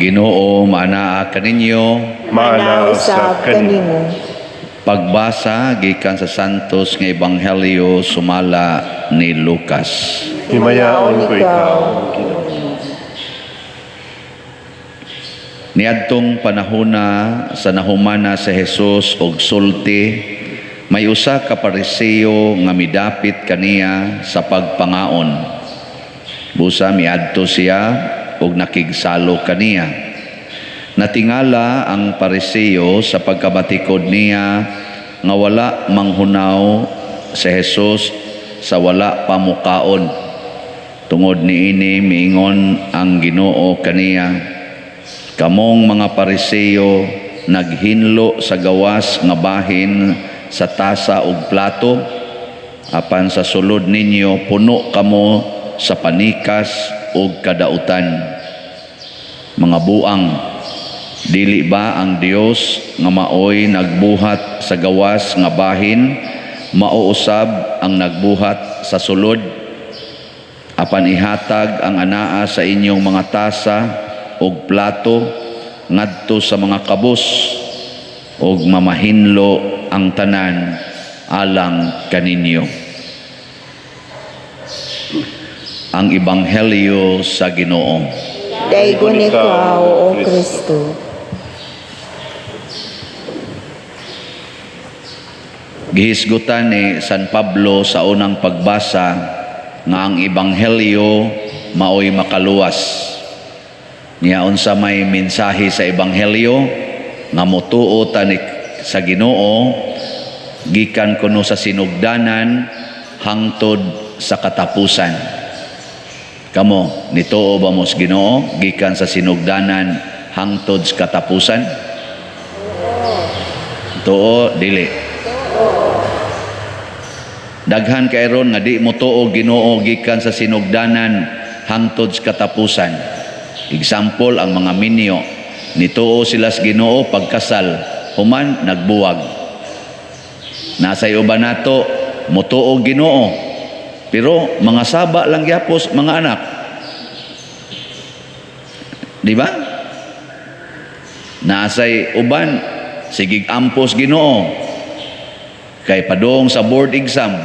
Ginoo maanaa kaninyo. Maanaa usab kanimo. Pagbasa gikan sa Santos nga Ebanghelyo sumala ni Lucas. Himayaon ko ikaw, Ginoo. Niadtong panahona sa nahumana sa Jesus og sulti, may usa ka Pariseo nga midapit kaniya sa pagpangaon. Busa miadto siya og nakigsalo kaniya. Natingala ang Pariseo sa pagkabatikod niya nga wala manghunaw si Jesus sa wala pa mukaon. Tungod niini miingon ang Ginoo kaniya, "Kamong mga Pariseo naghinlo sa gawas nga bahin sa tasa ug plato, apan sa sulod ninyo puno kamo sa panikas ug kadautan. Mga buang, dili ba ang Dios nga maoy nagbuhat sa gawas nga bahin mao usab ang nagbuhat sa sulod? Apan ihatag ang anaa sa inyong mga tasa ug plato ngadto sa mga kabus, ug mamahinlo ang tanan alang kaninyo." Ang Ebanghelyo sa Ginoo. Daygon ikaw, O Kristo. Gihisgutan ni San Pablo sa unang pagbasa nga ang Ebanghelyo maoy makaluwas. Niya unsa may mensahe sa Ebanghelyo? Nga motuo ta ni sa Ginoo gikan kuno sa sinugdanan hangtod sa katapusan. Kamo, nituo ba mo sa Ginoo gikan sa sinugdanan hangtod sa katapusan? Tuo, dili? Daghan kay ron nga di mo tuo Ginoo gikan sa sinugdanan hangtod sa katapusan. Example, ang mga minyo, nituo sila sa Ginoo pagkasal, human nagbuwag. Nasa uban nato motuo Ginoo, pero mga saba lang gyapos mga anak. Di ba? Nasay uban sigig ampos Ginoo kay padung sa board exam,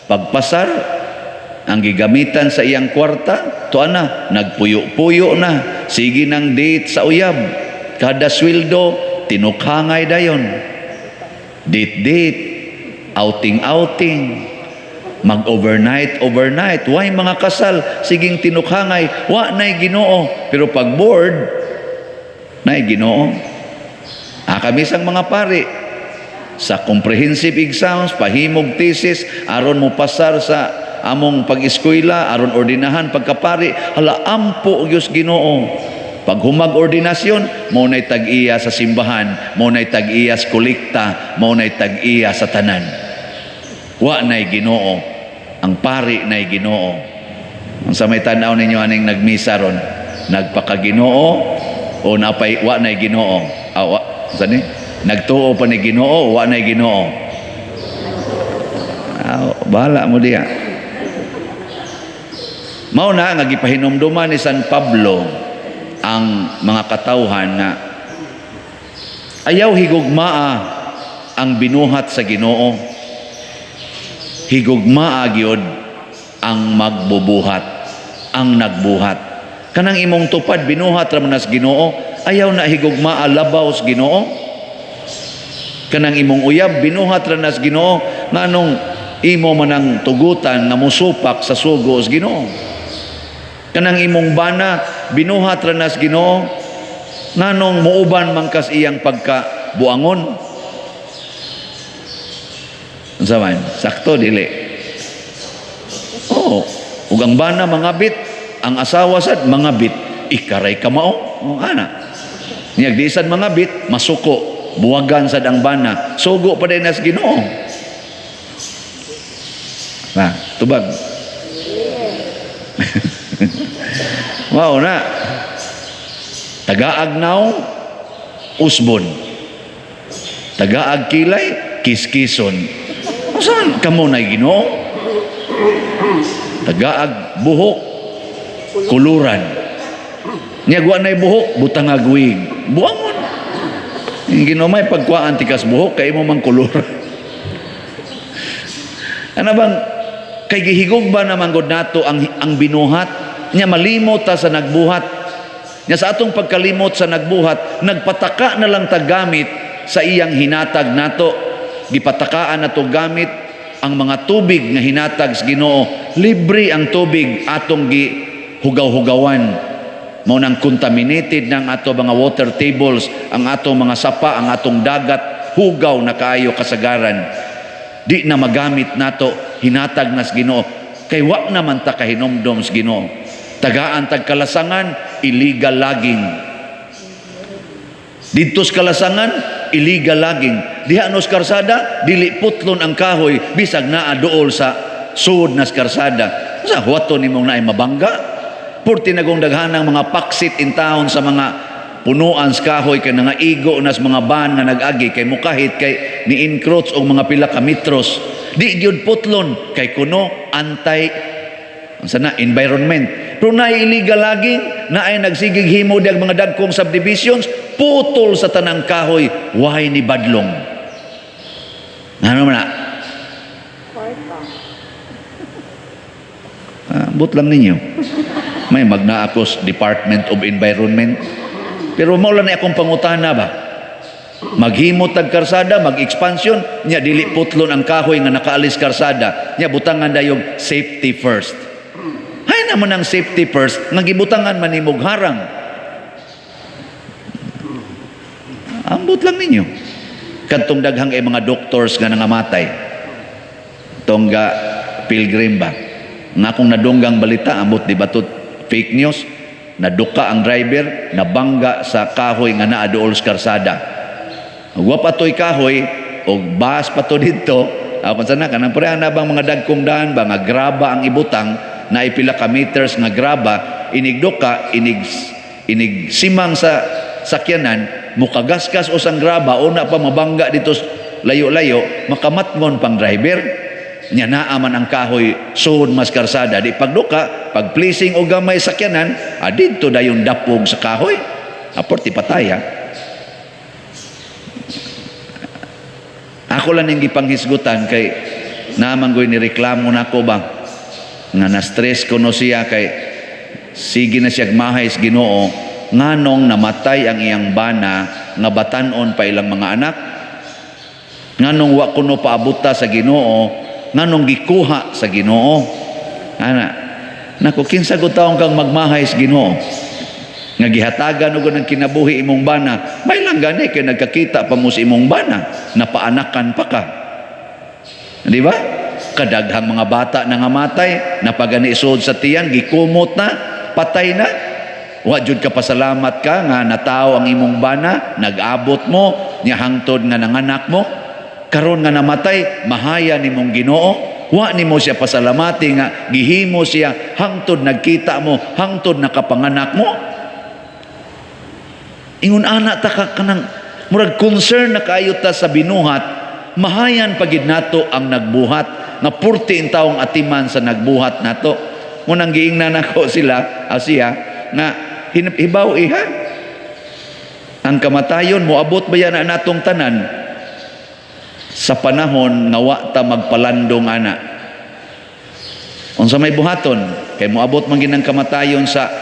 pagpasar ang gigamitan sa iyang kwarta tuwa na, nagpuyo-puyo na, sige nang date sa uyab, kada sweldo tinukhangay dayon, date date, outing outing, mag overnight overnight. Why mga kasal, siging tinukhangay, wa nay Ginoo, pero pag board nay Ginoo. Ah, kami sang mga pari sa comprehensive exams, pahimog thesis aron mo pasar sa among pag-eskwela, aron ordinahan pagkapari, hala, ampo gyud Ginoo. Pag humag ordinasyon, mao nay tag-iya sa simbahan, mao nay tag-iya sa kolekta, mao nay tag-iya sa tanan. Wa nay Ginoo, ang pari nay Ginoo. Ang sa may tan-aw ninyo aning nagmisa ron, nagpakaginoo o napay wa nay Ginoo? Ah, wa, sa ni? Nagtuo pa ni Ginoo, wa nay Ginoo? Ah, bahala mo diya. Mao na nga gipahinumduman ni San Pablo ang mga katawhan nga ayaw higugmaa ang binuhat sa Ginoo. Higugmaa gyud ang magbubuhat, ang nagbuhat. Kanang imong tupad binuhat ra man nas Ginoo, ayaw na higugmaa labaw sa Ginoo. Kanang imong uyab binuhat ra nas Ginoo, nganong imo man ang tugutan nga musupak sa sugo sa Ginoo? Kanang imong bana binuhat ra nas Ginoo, nganong muuban man kas iyang pagka buangon? Unsa man? Sakto dili? Oh, ug ang bana mangabit, ang asawa sad mangabit, ikaray ka mao. Oh, ana. Niyag di sad mangabit, masuko, buwagan sad ang bana, sugo pa din nas Ginoo. Na, tubag. Mao na. Tagaag naw, usbon. Tagaag kilay, kiskison. Saan kamo na Ginoo? Tagaag buhok, kuluran. Nya wa nay buhok, butangag wig. Buangon. Yung Ginoo may pagkuhaan tikas buhok kay imo mang kolor. Ano bang kay gihigog ba naman gud nato ang binuhat nya malimot ta sa nagbuhat nya sa atong pagkalimot sa nagbuhat, nagpataka na lang ta gamit sa iyang hinatag nato. Gipatakaan nato gamit ang mga tubig nga hinatag sa Ginoo. Libre ang tubig, atong gi hugaw-hugawan. Mao nang contaminated ng ato mga water tables, ang atong mga sapa, ang atong dagat, hugaw na kaayo kasagaran, di na magamit nato. Hinatag nas Ginoo kay wa naman ta kahinomdom sa Ginoo. Tagaan tag kalasangan, illegal logging. Didto sa kalasangan, illegal logging. Diha nos karsada, dili putlon ang kahoy bisag naa duol sa sud nas karsada. Sa huwato nimong naay mabangga. Purti nagong daghanang mga paksit in town sa mga punuan sa kahoy kay nangaigo nas mga van nga nag-agi kay mukahit kay ni encroach og mga pila ka metros. Di gyud putlon kay kuno anti unsa na environment. Pero naay illegal logging, naay nagsigig himo diag mga dagkong subdivisions, putol sa tanang kahoy, way ni badlong. Ano man na? Kwarta. Ah, but lang ninyo. May magna ako sa Department of Environment. Pero mao lang ni akong pangutana ba? Maghimo tag karsada, mag-expansion, nya dili putlon ang kahoy nga nakaalis karsada. Nya butangan dayong safety first. Hay naman ang safety first nga gibutangan man nimog harang. Ambot lang ninyo. Kadtong daghang kay mga doctors nga nangamatay. Tongga pilgrim ba? Nga akong nadunggang balita, ambot di ba to fake news? Naduka ang driver, nabangga sa kahoy nga naa duol sa karsada. Wa pa to'y kahoy, og bus pa to didto. Ako sana kanang pareha na bang mga dagkong daan ba nga graba ang ibutang na pila ka meters nga graba, inigduka, inig inig simang sa sakyanan, mukagaskas usang graba, una pa mabangga dito layo-layo, makamatngon pang driver. Nya naa man ang kahoy sud mas karsada, di pagduka, pag pleasing og gamay sakyanan, didto dayon dapog sa kahoy, aporti patay ha. Ako lang ning gipanghisgutan kay naman goy nireklamo nako ba nga na-stress ko no siya kay sige na siya mahay sa Ginoo, nganong namatay ang iyang bana nga batan-on pa ilang mga anak, nganong wa kuno paabuta sa Ginoo, nganong gikuha sa Ginoo ana. Nako, kinsa gud taong kang magmahay sa Ginoo nga gihatagan og ng kinabuhi imong bana, may lang gani kay nagkakita pa mo sa imong bana, napaanakan pa ka, di ba? Kadaghang mga bata na nga matay, napagani sud sa tiyan, gikumot na, patay na. Wa jud ka pasalamat ka nga natawo ang imong bana, nag-abot mo nya hangtod nga nanganak mo, karon nga namatay, mahaya nimong Ginoo. Wa nimo siya pasalamati nga gihimo siya hangtod nagkita mo, hangtod nakapanganak mo. Ingon ana ta ka kanang murag concern na kaayo ta sa binuhat, mahayan pagid nato ang nagbuhat nga purti in taong atiman sa nagbuhat nato. Munang giingnan nako sila, siya nga hibaw iha. Ang kamatayon moabot ba yan na natong tanan sa panahon nga wa ta magpalandong ana. Unsa may buhaton kay moabot man gid ang kamatayon sa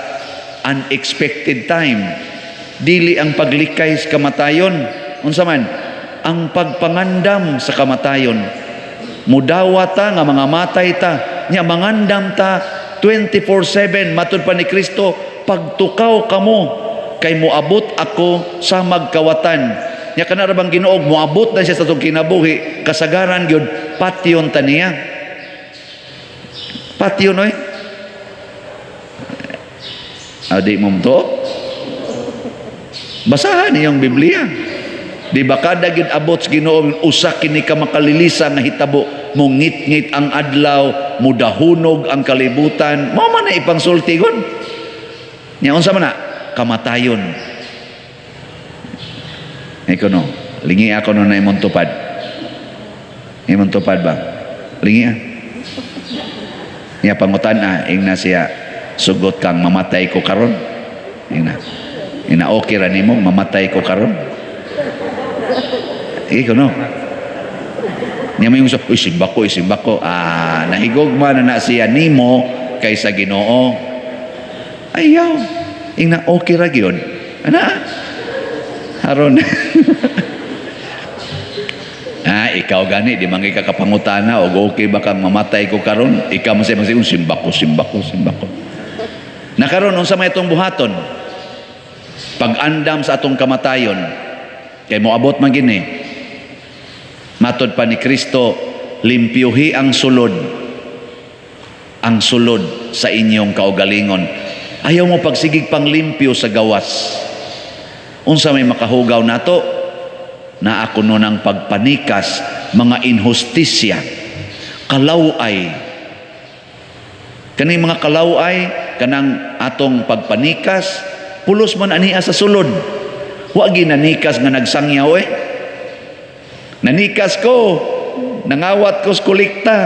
unexpected time. Dili ang paglikay sa kamatayon, unsa man ang pagpangandam sa kamatayon. Mudawa ta nga mga matay ta, nya mangandam ta 24/7 matud pa ni Kristo, pagtukaw kamo kay moabot ako sa magkawatan. Nya kana ra bang Ginoo moabot na siya sa atong kinabuhi, kasagaran gyud patyon ta niya. Patyon oy. Adi mo to? Basahan niyong Biblia. Di ba kada gyud abot sa Ginoo usa kini ka makalilisa nga hitabo, mongit-ngit ang adlaw, mudahunog ang kalibutan. Mao man na ipangsulti gon. Nya unsa man na? Kamatayon. Iko no, lingi ako no na imong tupad. Imong tupad ba? Lingi ah. Nya pangutan ah, ingna siya, sugot kang mamatay ko karon. Ina. Ina, okay ra nimo mamatay ko karon. Ikaw no. Niya may gusto, "Uy, simba ko, simba ko." Ah, nahigugma na na siya nimo kaysa Ginoo. Ayaw. Ingna, okay ra gyud. Ana. Haron. Ah, ikaw gani, di man ka kapangutana og okay ba kang mamatay ko karon? Ikaw man say, "Simba ko, simba ko, simba ko." Nakaron, unsa may itong buhaton? Pag-andam sa atong kamatayon, kay moabot man gini. Matod pa ni Kristo, limpyuhi ang sulod. Ang sulod sa inyong kaugalingon. Ayaw mo pagsigig pang limpyo sa gawas. Unsa may makahugaw nato? Na ako no ng pagpanikas, mga inhustisya, kalaway. Kani mga kalaway, kanang atong pagpanikas, pulos man ania sa sulod. Wa ginanikas nga nagsangyaw eh. Nanikas ko, nangawat ko sa kolekta.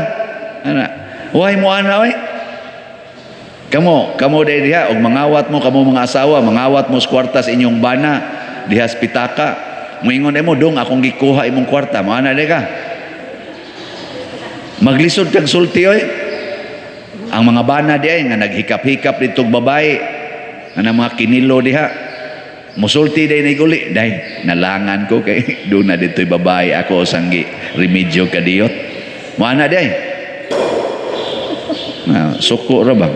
Ana, way mo ana oy. Kamo, kamo day diha og mangawat mo kamo mga asawa, mangawat mo sa kwarta sa inyong bana diha sa pitaka. Moingon mo dong akong gikuha imong kwarta, mo ana day ka. Maglisod kag sulti oy. Ang mga bana di ay nga naghikap-hikap ditong babae, nga mga kinilo diha. Musulti day na guli, day nalangan ko kay doon na dito'y babae ako sanggi remedyo kadiyot. Mo ana day. Na, suko ra ba?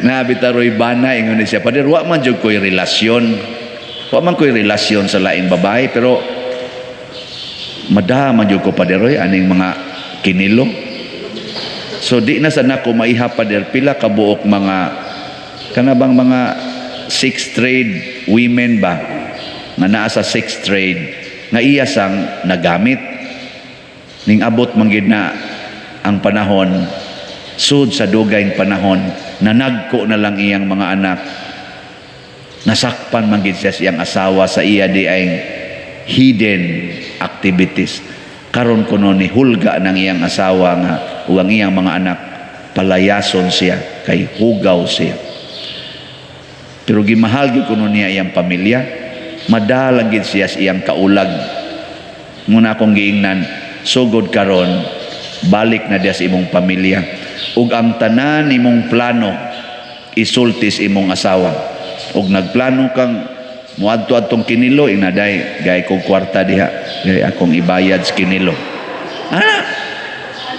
Nabitaroy bana ingon ni siya, "Pader, wa man jud ko'y relasyon. Wa man ko'y relasyon sa laing babae, pero madaha man jud ko, paderoy, aning mga kinilo. So di na sa nako maiha, pader, pila ka buok mga kana bang mga sex trade women ba nga naa sa sex trade nga iya sang nagamit. Ning abot man gid na ang panahon, sud sa dugay panahon, nanagko na lang iyang mga anak. Nasakpan man gid siya sa iyang asawa sa iya di ay hidden activities. Karon kuno ni hulga ng iyang asawa nga ug ang iyang mga anak palayason siya kay hugaw siya. Pero gimahal gyud kuno niya iyang pamilya, madalang gid siya sa iyang kaulag. Muna akong giingnan, sugod karon balik na diya sa imong pamilya ug ang tanan nimong plano isulti sa imong asawa. Ug nagplano kang muadto adtong kinilo, inaday gay kog kwarta diha, gay akong ibayad sa kinilo." Ah,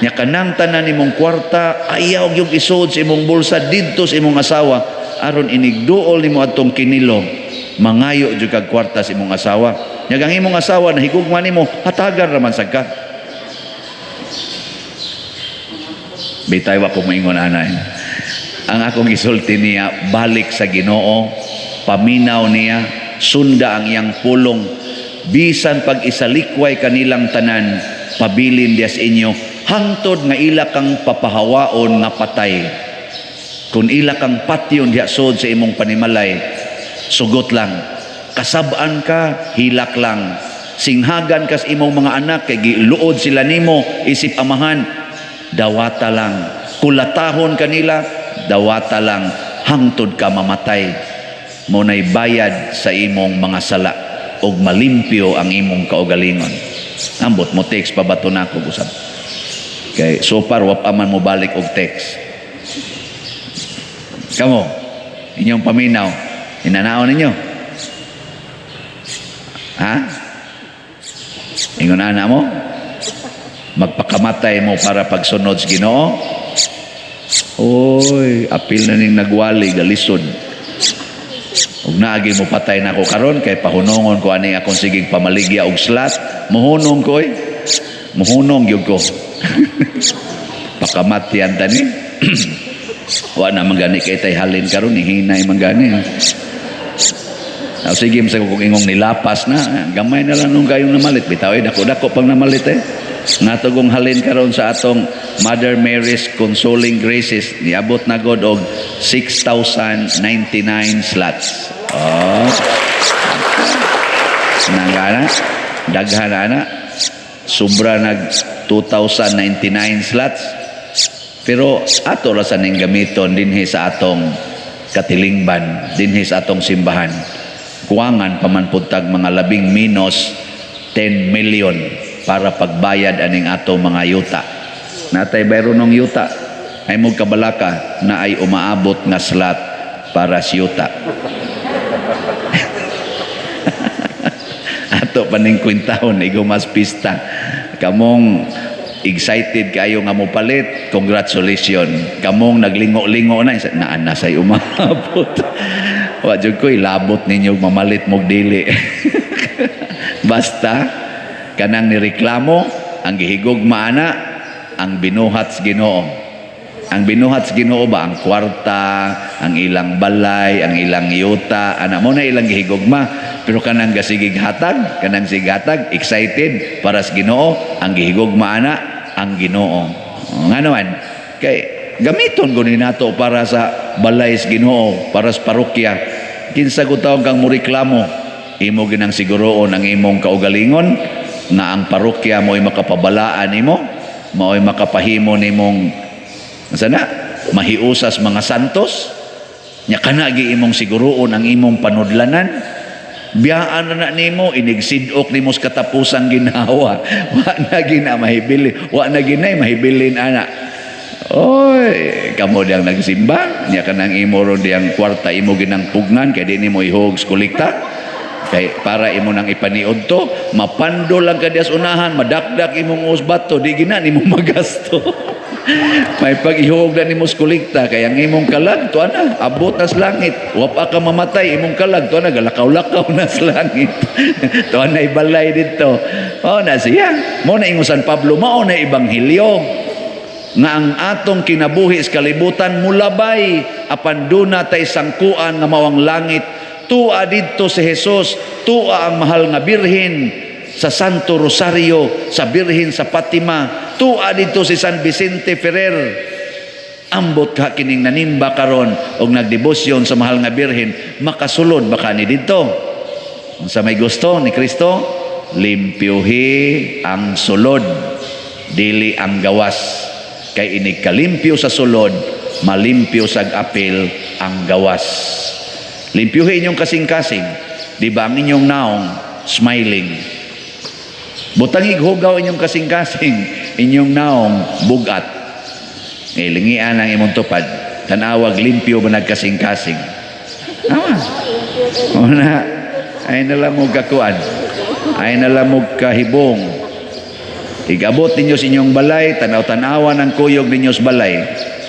nya kanang tanan nimong kwarta ayaw gyud isod sa imong bulsa didto sa imong asawa, aron inigduol nimo adtong kinilo, mangayo jud kag kwarta sa imong asawa. Nya ang imong asawa nahigugma nimo, hatagan ra man sad ka. Bitay wa ko moingon ana. Ang akong gisulti niya, balik sa Ginoo, paminaw niya, sunda ang iyang pulong, bisan pag isalikway kanilang tanan, pabilin diya sa inyo hangtod nga ila kang papahawaon nga patay. Kung ila kang patyon diha sod sa imong panimalay, sugot lang. Kasab-an ka, hilak lang. Singhagan kas imong mga anak kay giluod sila nimo isip amahan, dawata lang. Kulatahon kanila, dawata lang hangtod ka mamatay. Mo nay bayad sa imong mga sala ug malimpyo ang imong kaugalingon. Ambot mo text pa ba to nako usab? Kay so far wa pa man mo balik og text. Kamo, inyong paminaw, inanaon ninyo? Ha? Ingon ana mo? Magpakamatay mo para pagsunod sa Ginoo? Oy, apil na ning nagwali, galisod. Ug naagi mo patay na ako karon kay pahunongon ko ani akong sigig pamaligya og slot, muhunong ko oy. Muhunong gyud ko. Pakamatyan tani. Wa na man gani kay tay halin karon, ni hinay man gani. Now, sige sa kung ingong nilapas na, gamay na lang nung kayong namalit. Bitaw eh, dako-dako pang namalit eh. Nga kong halin karon sa atong Mother Mary's Consoling Graces, niabot na god og 6,099 slots. Oh. Nangana, daghan na na. Sobra nag 2,099 slots. Pero ato ra sa ning gamiton dinhi sa atong katilingban, dinhi sa atong simbahan. Kuwangan pa man pud tag mga labing minus 10 million para pagbayad aning ato mga yuta. Natay bayro ng yuta. Ay mo kabalaka na ay umaabot nga slot para sa yuta. Ato paning kwintahon igumas pista. Kamong excited kayo nga mopalit, congratulations. Kamong naglingo-lingo na, naan na say umabot. Wa jud ko ilabot ninyo mamalit mog dili. Basta kanang nireklamo ang gihigugma ana ang binuhat sa Ginoo. Ang binuhat sa Ginoo ba ang kwarta, ang ilang balay, ang ilang yuta, ana mo na ilang gihigugma. Pero kanang gasigig hatag, kanang sigatag, excited para sa Ginoo, ang gihigugma ana ang Ginoo. Nga naman, kay gamiton ko ni nato para sa balay sa Ginoo, para sa parokya. Kinsa ko taong kang moreklamo, imo ginang siguroon ang imong kaugalingon nga ang parokya mo'y makapabalaan nimo, mao'y makapahimo nimong sana mahiusas mga santos. Nya kana gi imong siguroon ang imong panudlanan. Biyaan na na nimo, inigsidok nimo sa katapusang ginhawa. Wa na gina mahibili, wa na ginay mahibilin ana. Oy, kamo diyang nagsimba, nya kanang imo ron diyang kwarta imo ginang pugnan kay di nimo ihog sa kolekta. Kay para imo nang ipaniod to, mapando lang ka diya sa unahan, madakdak imong usbat to, di gina nimo magasto. May pag-ihog na nimo sa kolekta, kay ang imong kalag tuwa na, abot na sa langit. Wa pa ka mamatay, imong kalag tuwa na, galakaw-lakaw na sa langit. Tuwa na ibalay dito. Mao na siya. Mao na ingon San Pablo, mao na ebanghelyo nga ang atong kinabuhi sa kalibutan mulabay apan duna tay sangkuan nga mao ang langit. Tua didto si Jesus, tua ang mahal nga birhen sa Santo Rosario, sa Birhen sa Fatima, tua didto si San Vicente Ferrer. Ambot ka kining nanimba karon og nagdebosyon sa mahal nga birhen, makasulod baka ni didto. Unsa may gusto ni Kristo? Limpyuhi ang sulod, dili ang gawas. Kay inig kalimpyo sa sulod, malimpyo sag apil ang gawas. Limpyuhi inyong kasing-kasing, di ba ang inyong naong smiling. Butangig hugaw inyong kasing-kasing, inyong naong bugat. Ilingian ang imong tupad, tanawag limpyo ba nagkasing-kasing. Tama. Una, ay na lang mo kakuan. Ay na lang mo kahibong. Igabot ninyo sa inyong balay, tanaw-tanawan ang kuyog ninyo sa balay.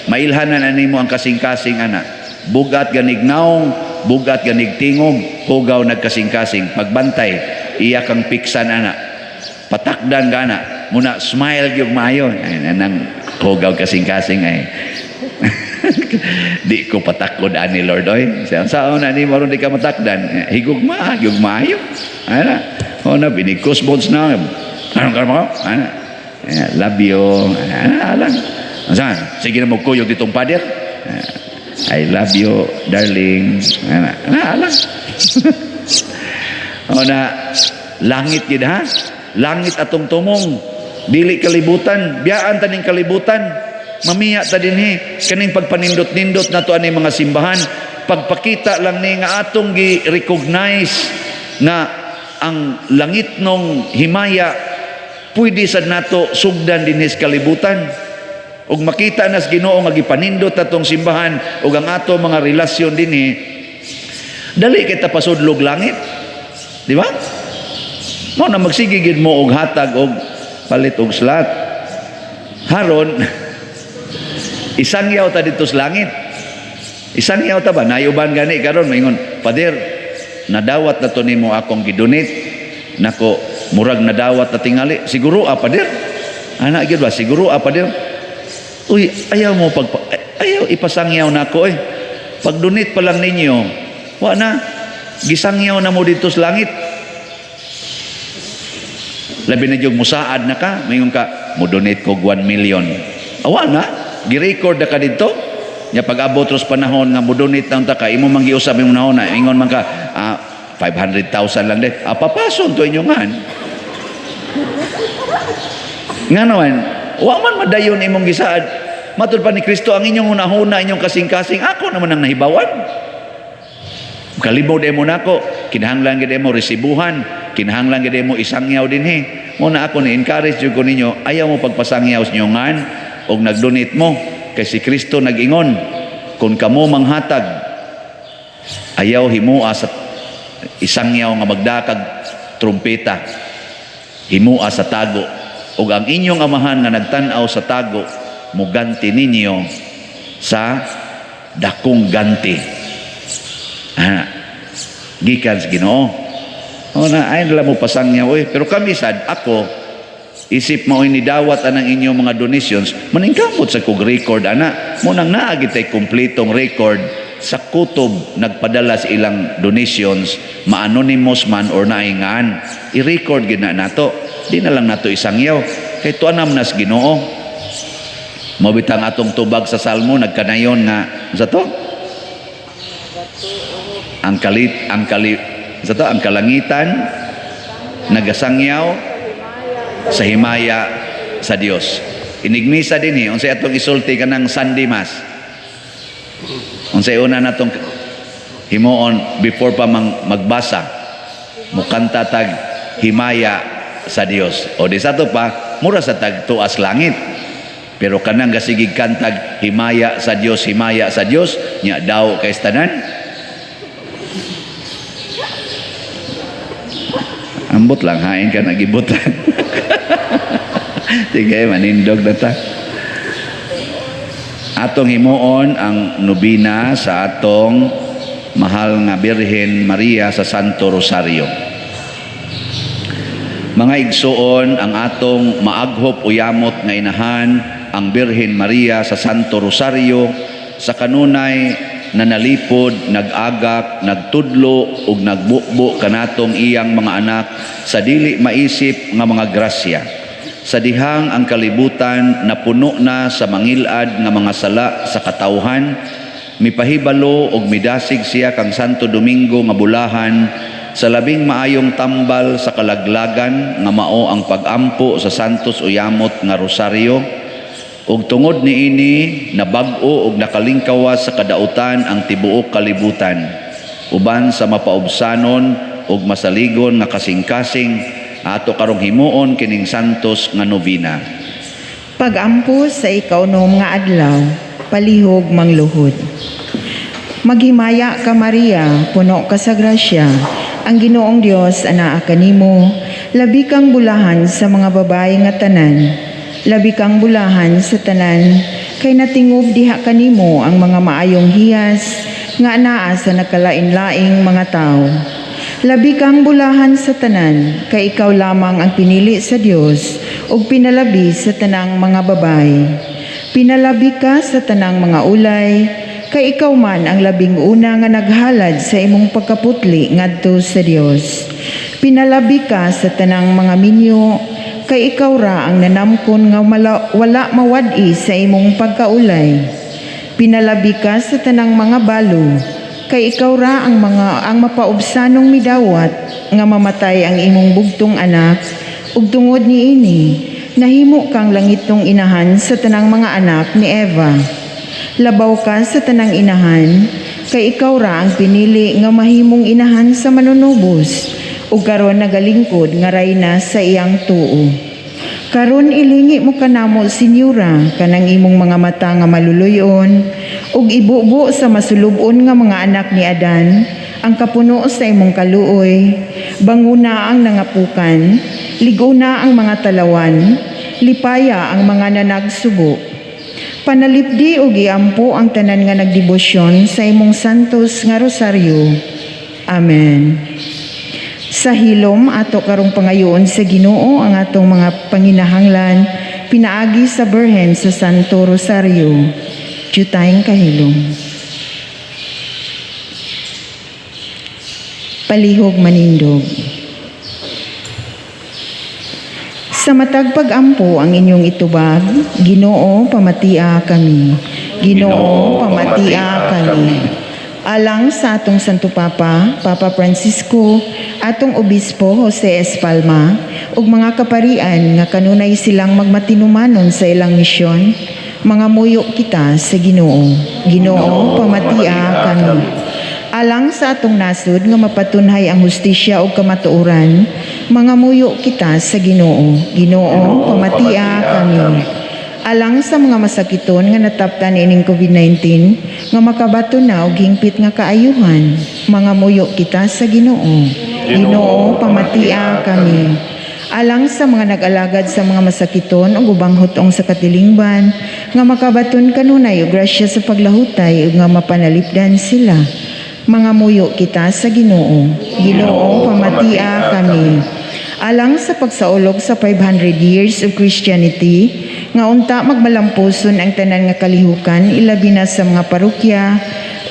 Mailhanan na nimo ang kasing-kasing ana. Bugat ganig naong, bugat ganig tingog, hugaw nagkasing-kasing. Pagbantay, iya kang piksan ana. Patakdan ka ana. Muna smile gyud maayo. Ay nanang hugaw kasing-kasing ay. Di ko patakod ani Lord oy. Sa saon na ni maron di ka matakdan. Higugma, gyud maayo. Ana. O na binig bones na. Ano ka mo? Ana. Love you. Ana lang. Saan? Sige na mo kuyog ditong pader. I love you, darling. Ana, ana lang. O na langit gid ha. Langit atong tumong. Dili kalibutan, biyaan taning kalibutan. Mamiya ta dinhi kaning pagpanindot-nindot nato ani mga simbahan, pagpakita lang ni nga atong gi-recognize nga ang langit nong himaya pwede sad nato sugdan dinhi sa kalibutan. Ug makita nas Ginoo nga gipanindot atong simbahan ug ang ato mga relasyon dinhi, dali kita pasudlog langit. Di ba? Mao na magsige gid mo og hatag og palit og slot. Haron isangyaw ta dito sa langit. Isangyaw ta ba? Nayuban gani karon maingon, "Pader, nadawat na to nimo akong gidonate. Nako, murag nadawat na tingali. Siguro ah, pader." Ana gyud ba? Siguro ah, pader. Uy, ayaw mo pag ayaw ipasangyaw nako eh. Pag donate pa lang ninyo, wa na gisangyaw na mo dito sa langit. Labi na yung musaad na ka, mayon ka, mo donate ko 1 million. Awa na, gi-record na ka dito. Nya pag abot ros panahon nga mo donate na unta ka, imo man giusab imong nahon na, ingon man ka, 500,000 lang din. Papason to inyo ngan. Nga naman, wa man madayon imong gisaad. Matud pa ni Kristo, ang inyong hunahuna, inyong kasing-kasing, ako naman ang nahibawan. Kalibaw mo nako, kinahanglan gid mo resibuhan, kinahanglan gid mo isangyaw dinhi. Mo na ako ni encourage jud ko ninyo, ayaw mo pagpasangyaw sa inyong og nagdonate mo kay si Kristo nag-ingon, kung kamo manghatag, ayaw himua sa isangyaw nga magdakag trumpeta, himua sa tago, ug ang inyong Amahan nga nagtan-aw sa tago muganti ninyo sa dakong ganti. Ah, gikan sa Ginoo. O na ay nila mo pasangyaw oy, pero kami sad, ako isip mao ni dawat anang inyong mga donations, maningkamot sa kog record ana. Mo nang naa gitay kumpletong record sa kutob nagpadala sa ilang donations, ma-anonymous man or naingan, i-record gid na nato. Di na lang nato isangyaw kay tuanam nas Ginoo. Mao bitang atong tubag sa Salmo nagkanayon nga sa to ang kalit ang kali sa to ang kalangitan nagasangyaw sa himaya sa Dios. Inigmisa dinhi, unsay atong isulti kanang Sunday Mass? Unsay una natong himuon before pa mang magbasa? Mukanta tag himaya sa Dios. O di sa to pa mura sa tag tuas langit. Pero kanang gasigig kantag himaya sa Dios, himaya sa Dios, nya daw kay tanan. Ambot lang, hain ka nagibutan. Sige, manindog na ta. Atong himuon ang nobina sa atong mahal nga Birhen Maria sa Santo Rosario. Mga igsuon, ang atong maaghop o yamot nga inahan, ang Birhen Maria sa Santo Rosario, sa kanunay nanalipod, nag-agak, nagtudlo ug nagbukbo kanatong iyang mga anak sa dili maisip nga mga grasya. Sa dihang ang kalibutan napuno na sa mangilad nga mga sala sa katawhan, mipahibalo og midasig siya kang Santo Domingo nga bulahan sa labing maayong tambal sa kalaglagan nga mao ang pagampo sa Santos Uyamot nga Rosaryo. Ug tungod niini nabag-o og nakalingkawas sa kadautan ang tibuok kalibutan, uban sa mapaubsanon ug masaligon nga kasing-kasing ato karong himuon kining Santos nga nobina. Pagampo sa ikaunom nga adlaw, palihog mangluhod. Maghimaya ka, Maria, puno ka sa grasya. Ang Ginoong Dios anaa kanimo, labi kang bulahan sa mga babae nga tanan. Labi kang bulahan sa tanan kay natingob diha kanimo ang mga maayong hiyas nga anaa sa nagkalain-laing mga tawo. Labi kang bulahan sa tanan kay ikaw lamang ang pinili sa Dios ug pinalabi sa tanang mga babae. Pinalabi ka sa tanang mga ulay kay ikaw man ang labing una nga naghalad sa imong pagkaputli ngadto sa Dios. Pinalabi ka sa tanang mga minyo kay ikaw ra ang nanamkon nga wala mawad-i sa imong pagkaulay. Pinalabi ka sa tanang mga balo kay ikaw ra ang mapaubsanong midawat nga mamatay ang imong bugtong anak, ug tungod niini nahimo kang langitnong inahan sa tanang mga anak ni Eva. Labaw ka sa tanang inahan kay ikaw ra ang pinili nga mahimong inahan sa manunubos ug karon nagalingkod nga rayna sa iyang tuo. Karon ilingi mo kanamo, Senyora, kanang imong mga mata nga maluluyon, ug ibubo sa masulub-on nga mga anak ni Adan ang kapuno sa imong kaluoy. Banguna ang nangapukan, liguna ang mga talawan, lipaya ang mga nanagsubo. Panalipdi ug iampo ang tanan nga nagdebosyon sa imong santos nga rosaryo. Amen. Sa hilom ato karong pangayoon sa Ginoo ang atong mga panginahanglan pinaagi sa Birhen sa Santo Rosario. Diyutayng kahilom. Palihog manindog. Sa matag pag-ampo ang inyong itubag, Ginoo, pamatia kami. Ginoo, pamatia kami. Alang sa atong Santo Papa, Papa Francisco, atong Obispo Jose Espalma, ug mga kaparian nga kanunay silang magmatinumanon sa ilang misyon, Mangamuyo kita sa Ginoo. Ginoo, pamatia kami. Alang sa atong nasod nga mapatunhay ang hustisya ug kamatuoran, mangamuyo kita sa Ginoo. Ginoo, pamatia kami. Alang sa mga masakiton nga nataptan ining COVID-19 nga makabaton na og hingpit nga kaayuhan, mangamuyo kita sa Ginoo. Ginoo, pamatia kami. Alang sa mga nag-alagad sa mga masakiton ug ubang hutong sa katilingban nga makabaton kanunay og grasya sa paglahutay ug nga mapanalipdan sila, mangamuyo kita sa Ginoo. Ginoo, pamatia kami. Alang sa pagsaulog sa 500 years of Christianity, nga unta magmalampuson ang tanan nga kalihukan, ilabi na sa mga parokya,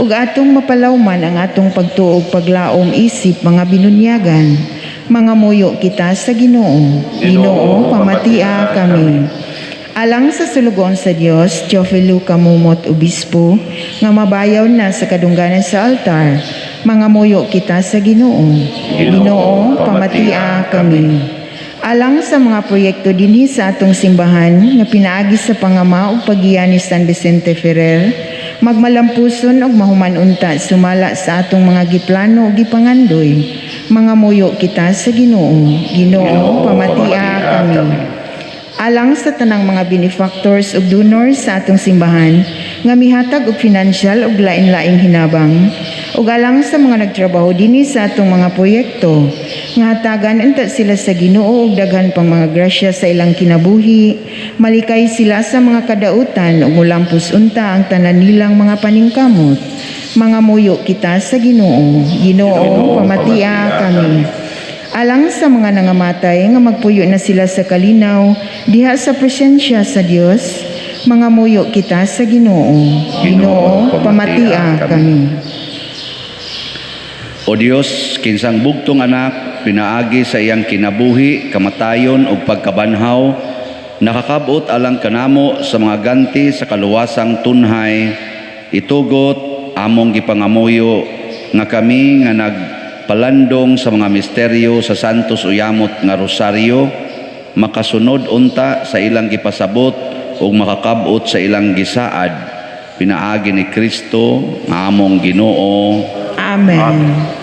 ug atong mapalawman ang atong pagtuo ug paglaom isip mga binunyagan. Mangamuyo kita sa Ginoo. Ginoo, pamatia kami. Alang sa sulugoon sa Dios, Teofilo Camomot Obispo, nga mabayaw na sa kadungganan sa altar, mangamuyo kita sa Ginoo. Ginoo, pamatia kami. Alang sa mga proyekto dinhi sa atong simbahan nga pinaagi sa pangama ug paggiya ni San Vicente Ferrer, magmalampuson ug mahuman unta sumala sa atong mga giplano ug gipangandoy. Mangamuyo kita sa Ginoo. Ginoo, pamatia kami. Alang sa tanang mga benefactors ug donors sa atong simbahan nga mihatag og financial ug lain-laing hinabang, ug alang sa mga nagtrabaho dinhi sa atong mga proyekto nga hatagan unta sila sa Ginoo og daghan pang mga grasya sa ilang kinabuhi, malikay sila sa mga kadautan ug mulampos unta ang tanan nilang mga paningkamot. Mangamuyo kita sa Ginoo. Ginoo, pamatia kami. Alang sa mga nangamatay nga magpuyo na sila sa kalinaw diha sa presensya sa Dios, mangamuyo kita sa Ginoo. Ginoo, pamatia kami. O Dios, kinsang bugtong anak pinaagi sa iyang kinabuhi, kamatayon ug pagkabanhaw, nakakabot alang kanamo sa mga ganti sa kaluwasang tunhay, itugot among gipangamuyo nga kami nga nagpalandong sa mga misteryo sa Santos Uyamot nga Rosaryo makasunod unta sa ilang gipasabot ug makakab-ot sa ilang gisaad, pinaagi ni Kristo nga among Ginoo. Amen.